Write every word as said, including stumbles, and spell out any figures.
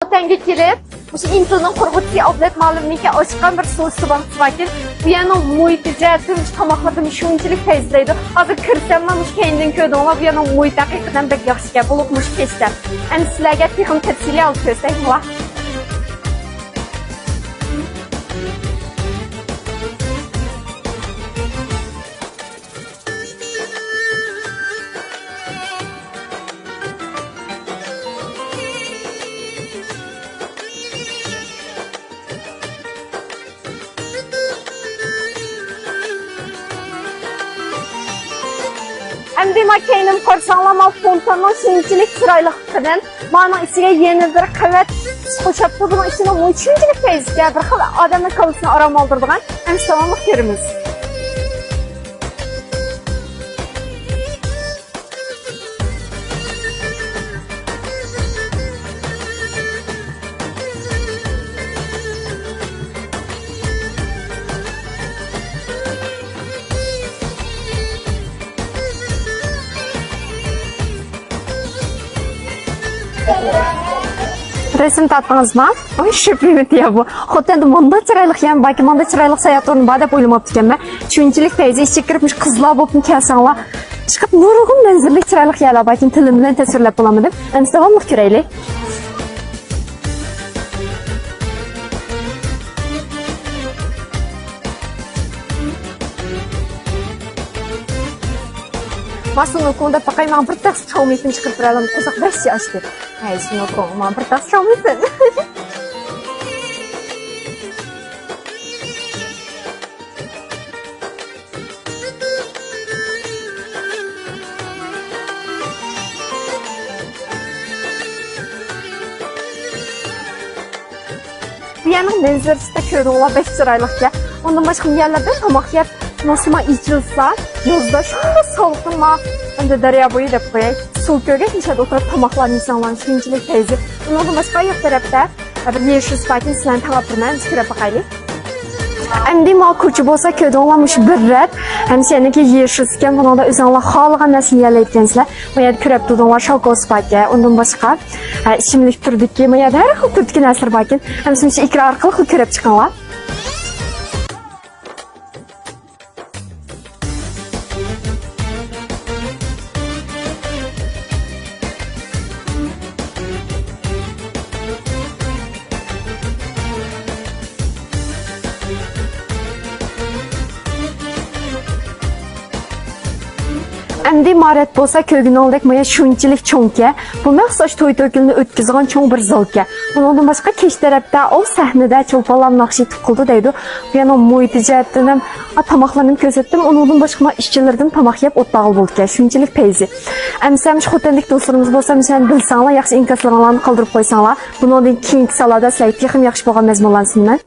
خوتەنگە كېلىپ، مۇشۇ ئىنتونىڭ قۇرغۇچىسى ئابلەت مۇئەللىمنىڭكى ئاچقان بىر سۇشى بانكىسى باركەن. بۇ يەرنىڭ مۇھىتى جەھەتتىن، مۇشۇ تاماقلىرىدىن شۇنچىلىك پەيزلەيدۇ. ھازىر كىرسەملا مۇشۇ كەينىدىن كۆردۈڭلار، بۇ يەرنىڭ مۇھىتى ھەقىقەتەن بەك ياخشىكەن، بولۇپمۇ مۇشۇ كەچتە. ئەمدى سىلەرگە تېخىمۇ تەپسىلىي ئالىپ كۆرسەتمەيمەن. ئەمدى ما كەينىم قارىساڭلار، ما فونتاننىڭ شۇنچىلىك چىرايلىقلىقىدىن، مانىڭ ئىچىگە يەنە بىر قەۋەت خۇشابتۇ، بۇنىڭ ئىچىنىڭ شۇنچىلىك پەيزىكەن، بىر خىل ئادەمنىڭ كاللىسىنى ئارام ئالدۇرىدىغان. ئەمدى داۋاملىق كۆرىمىز. رەسىم تارتتىڭىزمۇ؟ ئوي، شۈپرىمىتى يا بۇ. خوتەندە مۇنداق چىرايلىق يەر باركەن، مۇنداق چىرايلىق ساياھەت ئورنى بار دەپ ئويلىماپتىكەنمەن. شۇنچىلىك پەيزى، ئىچىگە كىرىپ مۇشۇ قىزلار بولۇپمۇ كەلسەڭلار، ئىشقىلىپ نۇرغۇن مەنزىرىلىك چىرايلىق يەرلەر باركەن، تىلىم بىلەن تەسۋىرلەپ بولالمىدىم. ئەمدى داۋاملىق كۆرەيلى. ماسۇنۇكۇڭ دەپ باقاي، ماڭا بىر تەخسە چاۋمىيتىن چىقىرىپ بېرەلەم، قورساق بەك ئاچتى. ھەي، سۇنۇكۇڭ، ماڭا بىر تەخسە چاۋمىيتىن. بۇ يەرنىڭ مەنزىرىسىدە كۆردۈڭلار، بەك چىرايلىقكەن. ئۇندىن باشقا بۇ يەرلەردە تاماق يەپ، مۇسۇلمان ئېچىلسا، يازدا شۇنداق سوغۇقتىن ما، ئەمدى دەريا بويى دەپ قوياي، سۇ كۆرگەك مۇشۇ يەردە ئولتۇرۇپ تاماقلارنى يېسەڭلار، شۇنچىلىك پەيزى. ئۇنىڭدىن باشقا ياق تەرەپتە بىر يېشىل سىپاكىن سىلەرنى تاڭاپ تۇرىمەن، بىز كۆرۈپ باقايلى. ئەمدى ما كوچا بولسا كۆردۈڭلار مۇشۇ بىر رەت. ھەمشەنىڭكى يېشىل ئىكەن، بۇنىڭدا ئۆزۈڭلار خالىغان نەرسىنى يەلەيدىكەنسىلەر. بۇ يەردە كۆرۈپ تۇردۇڭلار، شاكوس باركەن. ئۇندىن باشقا، ھە، ئىچىملىك تۈرىدىكى، بۇ يەردە ھەر خىل تۈردىكى نەرسىلەر باركەن. ھەمشە مۇشۇ ئېكران ئارقىلىق كۆرۈپ چىقىڭلار. ئەمدى مارەت بولسا كۆرگىنىڭدەك مايا شۇنچىلىك چوڭكەن. بۇ مەخسۇس توي تۆكۈلنى ئۆتكۈزىدىغان چوڭ بىر زالكەن. ئۇنىڭدىن باشقا كەچ تەرەپتە ئۇ سەھنىدە چولپانلار ناخشا ئېيتىپ قىلىدۇ دەيدۇ. بۇ يەنە مۇھىتى جەھەتتىن ھەم، ئا، تاماقلارنى كۆرسەتتىم. ئۇنىڭدىن باشقا ما ئىشچىلىرىدىن تاماق يەپ ئولتۇرغىلى بولىدىكەن. شۇنچىلىك پەيزى. ئەمسە مۇشۇ خوتەنلىك دوستلىرىمىز بولسا مۇشۇنى بىلسەڭلار، ياخشى ئىنكاسلىرىڭلارنى قالدۇرۇپ قويساڭلار، بۇنىڭدىن كېيىنكى سالادا سىلەرگە تېخىمۇ ياخشى بولغان مەزمۇنلارنى سۇنىمەن.